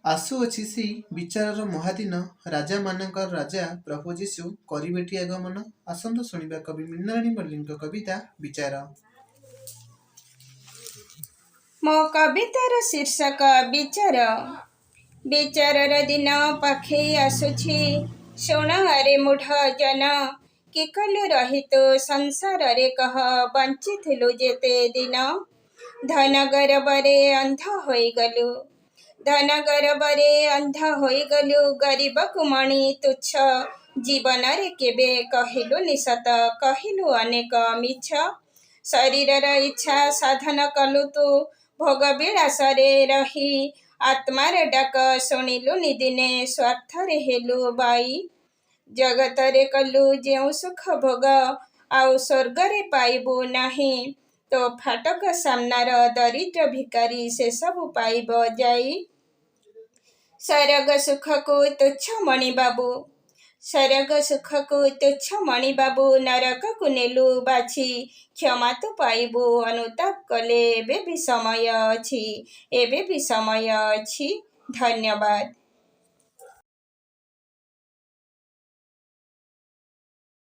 ଆସୁଅଛି ସେଇ ବିଚାରର ମହାଦିନ, ରାଜାମାନଙ୍କର ରାଜା ପ୍ରଭୁ ଯୀଶୁ କରିବେଟି ଆଗମନ। ଆସନ୍ତୁ ଶୁଣିବା କବି ମୃଣାଳିନୀ ମଲ୍ଲିକଙ୍କ କବିତା ବିଚାର। ମୋ କବିତାର ଶୀର୍ଷକ ବିଚାର। ବିଚାରର ଦିନ ପାଖେଇ ଆସୁଛି, ଶୁଣ ଆରେ ମୂଢ଼ ଜନ। କି କଲୁ ରହି ତୁ ସଂସାରରେ କହ, ବଞ୍ଚିଥିଲୁ ଯେତେ ଦିନ? ଧନ ଗରବରେ ଅନ୍ଧ ହୋଇଗଲୁ, ଧନ ଗରବରେ ଅନ୍ଧ ହୋଇଗଲୁ, ଗରିବକୁ ମଣି ତୁଚ୍ଛ। ଜୀବନରେ କେବେ କହିଲୁନି ସତ, କହିଲୁ ଅନେକ ମିଛ। ଶରୀରର ଇଚ୍ଛା ସାଧନ କଲୁ ତୁ ଭୋଗ ବିଳାସରେ ରହି। ଆତ୍ମାର ଡାକ ଶୁଣିଲୁନି ଦିନେ, ସ୍ୱାର୍ଥରେ ହେଲୁ ବାଇ। ଜଗତରେ କଲୁ ଯେଉଁ ସୁଖ ଭୋଗ, ଆଉ ସ୍ୱର୍ଗରେ ପାଇବୁ ନାହିଁ। ତୋ ଫାଟକ ସାମ୍ନାର ଦରିଦ୍ର ଭିକାରୀ ସେସବୁ ପାଇବ ଯାଇ। ସରଗ ସୁଖକୁ ତୁଚ୍ଛ ମଣିବାବୁ, ସରଗ ସୁଖକୁ ତୁଚ୍ଛ ମଣିବାବୁ, ନରକକୁ ନେଲୁ ବାଛି। କ୍ଷମା ତୁ ପାଇବୁ ଅନୁତାପ କଲେ, ଏବେ ବି ସମୟ ଅଛି, ଏବେ ବି ସମୟ ଅଛି। ଧନ୍ୟବାଦ।